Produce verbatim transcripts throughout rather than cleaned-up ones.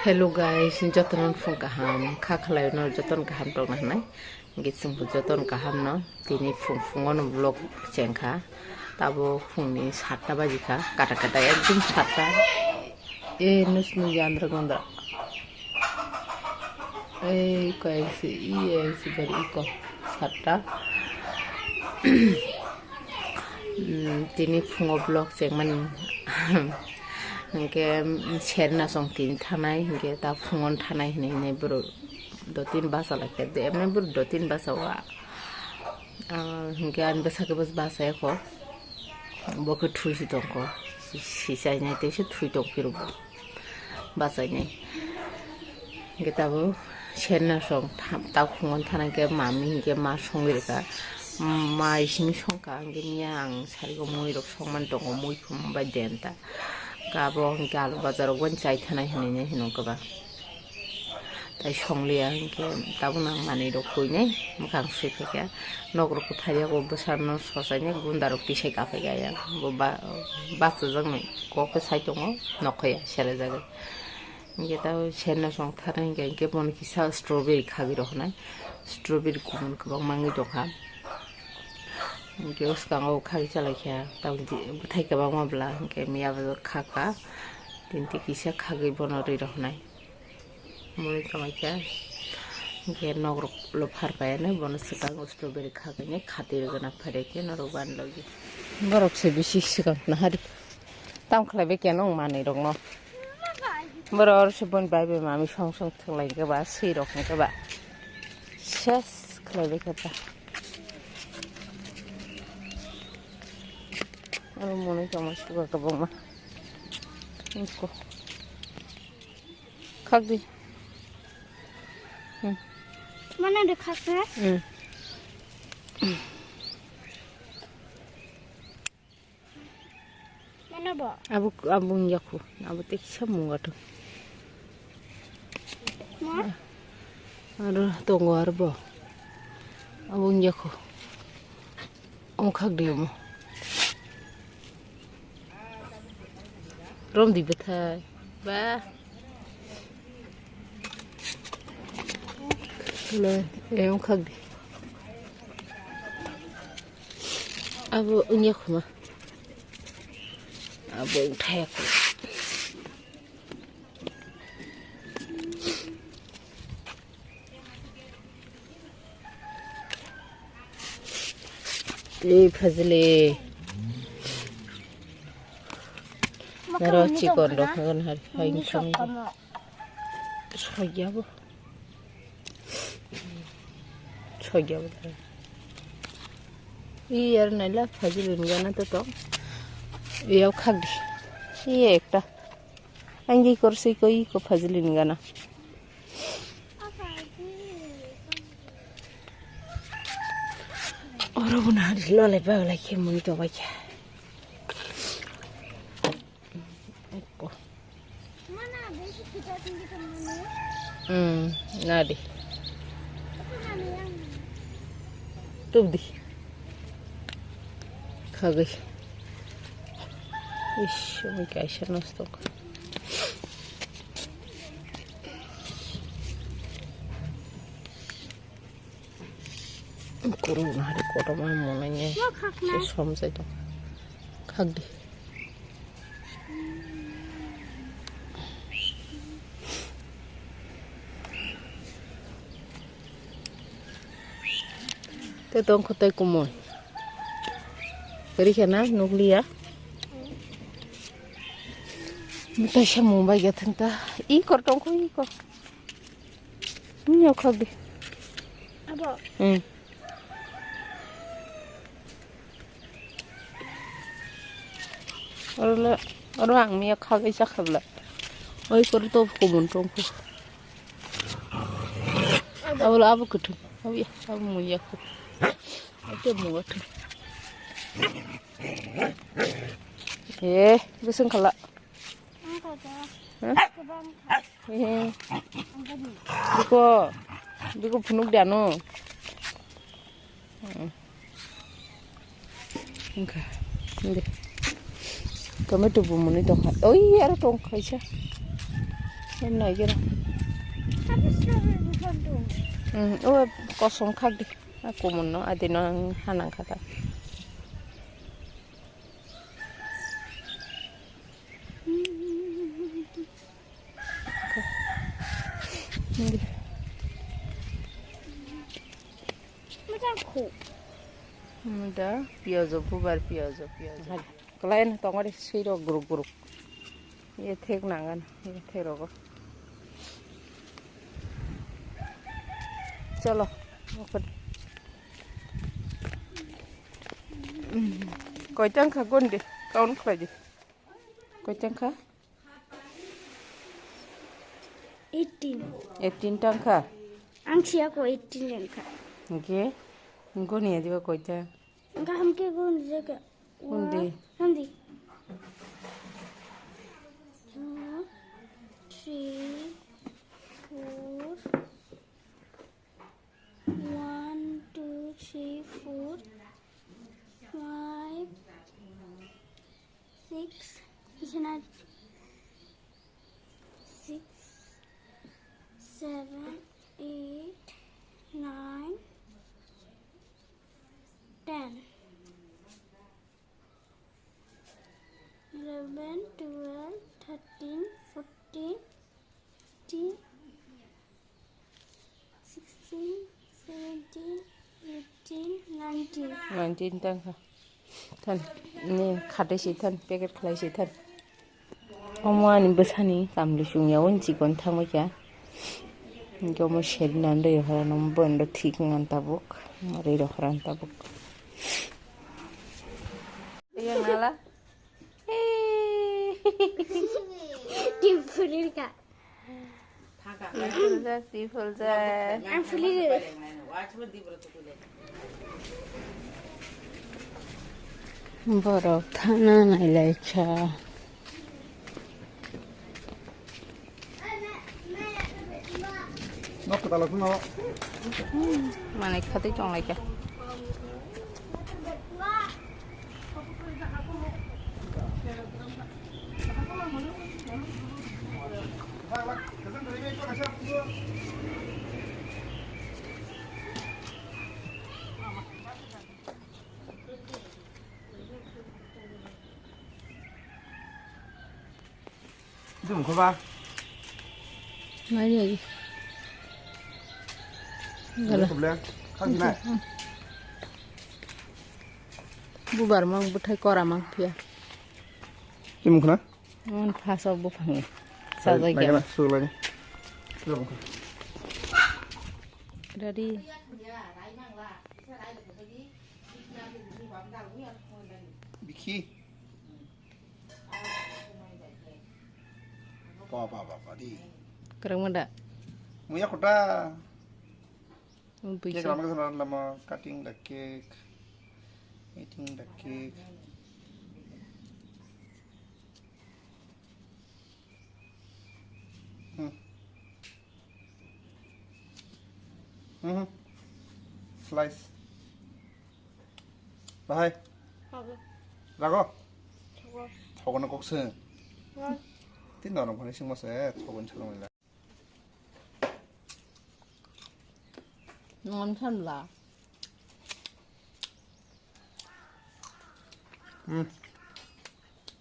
Hello guys, jotono phung kaham, kha khlai no jotono kaham tongna hwnwi. Hinkhe chwngbo jotono kaham no, tini phung phungo no vlog chengkha, tabo phungni satta baji kha, kata kata ekdom satta. E nus nus yandra gondra. Ei ko aisi, i aisi bari iko satta. Mm, tini phungo vlog chengmani. Hinkhe, mm, serna song tini thanai, hinkhe ta phungon thanai hinwi hinwi borok do tin basa laikha. Emni borok do tin basa wa. Ah, hinkhe ani bwsakhe bw basa ekho. Bo khe thwi si tongkho. Si, si chainai tei se thwi tong phiro bo. Bachainai. Hinkhe tabuk serna song tham, ta khungo thana hinkhe mami hinkhe ma songwi rwkha. Ma ising songkha hinkhe miya ang sarigo muirok songmani tongo, muikhum bai denta. Hinkhe abo hinkhe alu bajar rok bai chai thanai hinwi hino kwbang. Tai songliya hinkhe tabuk nang manwi rok huinai mwkhang sui phaikha. Nok rok phaiya bo bwsano sosainai gunda rok tisai kaphai kaya. Bo ba, bachajaknai kok khe sai tongo, nokhoya serajagwi. Hinkhe ta serna song thana hinkhe, hinkhe bono kisa strawberry khagwi rw hwnai. Strawberry kumun kwbangma wngwi tongkha. Hinkhe bwskango khagwi chalaikha. Tabuk bwthai kwbangma bwla hinkhe miya bo khakha. Tini kisa khagwi bono rwi rw hwnai. Mui tongkha. Hinkhe nok rok lo phar paiya bono swkang strawberry khagwi khati rwgwna phaikhe norok ban logi. Borok se bisi swkang nahari. Tam khlai bai khe nw manwi rok no. Borok oro se boni bai bai mami song song thwng lai khe ba swi rok hwn khe ba. Ses khlai bai khe ba. Oro mwnwi tongma suka kwbangma. Iko. Khak di. Hmm. Mana de khak na? Hmm. Mana bo? Abo, abo wngya kho. Abo tei kisa munga thung. Ma? Aro tongo aro bo. Abo wngya kho. Omo khak di omo. Rom di bwthai. Ba. Le, eh, omo khak di. Abo wngya khoma. Abo wngthaya khoma. Tei phajili. Naro chikon rok hagan hari, hai wngkha. Soyabo. Soyabo. I yar naila phajili ni gana to to. Yau khak di. I ekta. Angi korsi ko i ko phajili ni gana. Oro bo nahari lolai paglai khe muni tongbai khe. Hmm, nadi. Tubdi. Khagwi. Ish, omo kaisa nosto. Kuru nahari kotorma monai ni. Yo, khakna. Se somsai tong. Khakdi. Te tong khotai kumui. Beri khana nukliya. Mutai samung bai gathang ta. Ikor tong kho ikor. Nyo khak di. Abo. Hmm. Oro le, oro ang miya khagai chakhabla. Oi koro to kumun tongkho. Abo le abo kuthum. Abo ya, abo muya khu. Ate muya khu. Eh, bising khala. Ang kau to. Hah? Kebang. Eh. Biko, biko phunuk di ano. Hmm. Wngkha, hindi. Tomato bo mwnwi tongkha. Oi, aro tong kaisa. Nai gero. Hmm, o kosom khak di. A kumun no, adi no ang hanang kha ta. Mochang khu. Hmm, da, piyajo, bubar piyajo, piyajo. Hai, kelain tongori siro guruk guruk. Ye thek nangan, ye thek rogo. Cholo, open. Hmm, koitang kha gondi, count khlai di. Koitang kha? Eighteen. Eighteen tang kha? Ang siya ko eighteen tang kha. Hingke, hingko ni adiba koita? Ang kaham ke gun jaga. Undi. Undi. Two, three, four. One, two, three, four, five, six, six, seven, eight, nine, ten, eleven, twelve, thirteen, fourteen, fifteen, sixteen, seventeen, eighteen, nineteen. Nineteen tang kha. Than, ni khate si than, packet khlai si than. Omo ani bwsani kamli chwngya o chikon thangwi kha. Hingke omo seri nan rwi hora no bondo thik ngan tabuk. Rwi rok hora tabuk. Yang nala. Hey. Kim phulir ka. Twi phuljak, twi phuljak. Ang phuli rw. Borok thana nailaikha. Manwi khatwi tonglaikha. Itu mukho ba? Nai, nai. Ini problem. Khang sini. Bubar mang, bwthai kora mang phiya. Ini mukho na? Mon phaso buphang. Sajai gana. Sugla ni. Sugla mukho. Ready. Bikhi. Ba, ba, ba, ba, di. Kwrwngma da? Muya kota. Cake rama khe lama, cutting the cake, eating the cake. Hmm. Hmm. Slice. Bahai. Rago. Rago. Thogo na kok se. Rago. Tin da nong phani sing ma se, thogo ni sing ma la. Ngon than la. Hmm.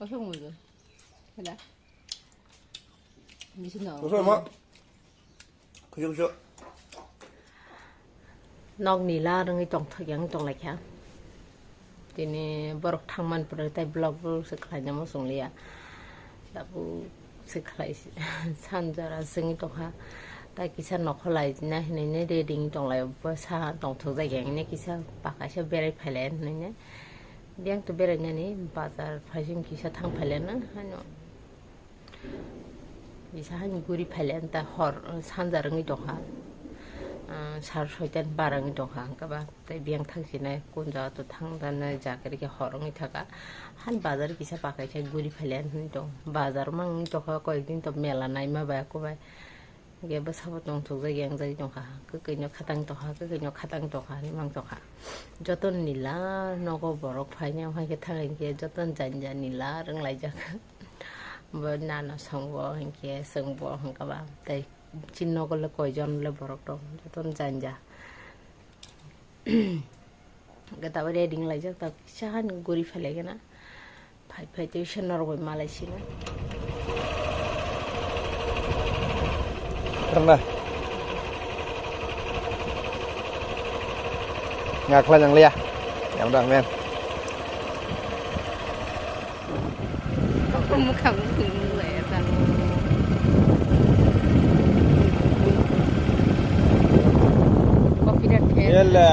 Asok mo je. Hela. Bisi no. Kuso ma. Kuso kuso. Nok nila rwngwi tongthok yang tonglaikha. Tini borok thangman pore tai vlog vlog se khlainai muchung liya. Tabuk se khlai sanjora sengwi tongkha. Tai kisa nokholai na hinwi ready wngwi tonglai bo saha tongthok jagya hinwi kisa bakaisa berai phailai hinwi. Biyang to berainani bazar phaising kisa thang phailai na hano. Bisa hani guri phaile anta hor, sanja rwngwi tongkha. Ah, sar soitan bar wngwi tongkha, hwnkhe ba tei biyang thangsinai kun jaga to thang da nai jaga rikhe hor wngwi thaka. Han bazar kisa pakaisa guri phaile hinwi tong. Bazar mang wngwi tongkha, koyekdin to mela naima bai kubai. Hwnkhe bwsabo tongthokjagwi yang jagwi tongkha. Kwkwi no khatang tongkha, kwkwi no khatang tongkha hinwi mang tongkha. Joto nila nogo borok phainai, hwnkhe thang hinkhe joto janja nila rwnglaijak. Bo nana songbo hinkhe songbo hinkhe ba tei chini nogo le koijon le borok tong jotono janja. Hinkhe tabuk ready wnglaijak, tabuk kisa hani guri phailaikhe na. Phai phai tei se norok bai malai sino. Rwna. Nga khlai nang liya. Yang dang men. Mukha mukha nung lai ya ta. Copyright khe. Yela.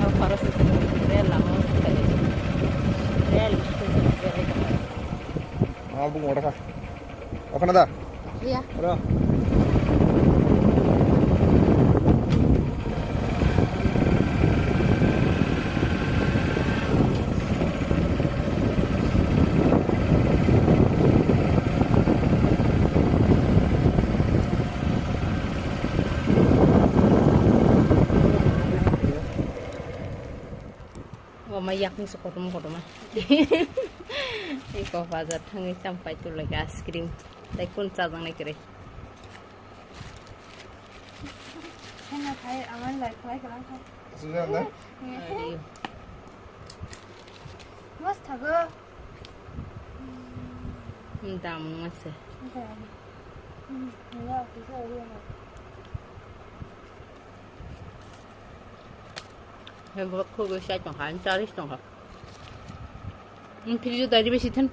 Ang khoroksa se rel lama se kare. Rel station berai tongmani. Ah, bung ora kha. Okhana da? Iya. Ora. Wama yakni se kotorma kotorma. Eko bazar thangwi champai tulai ice cream. Tai kun chajaknai kwrwi. Heno khai, amani bai khlai kwlang khai. Sujan da? Ari. Mas thago. Dam wngma se. Oke, ari. Hmm, ya, oke, so, oke, oke. He borok khugwi sai tongkha, ani charis tongkha. Ang fridge-o dai rw bai si thun.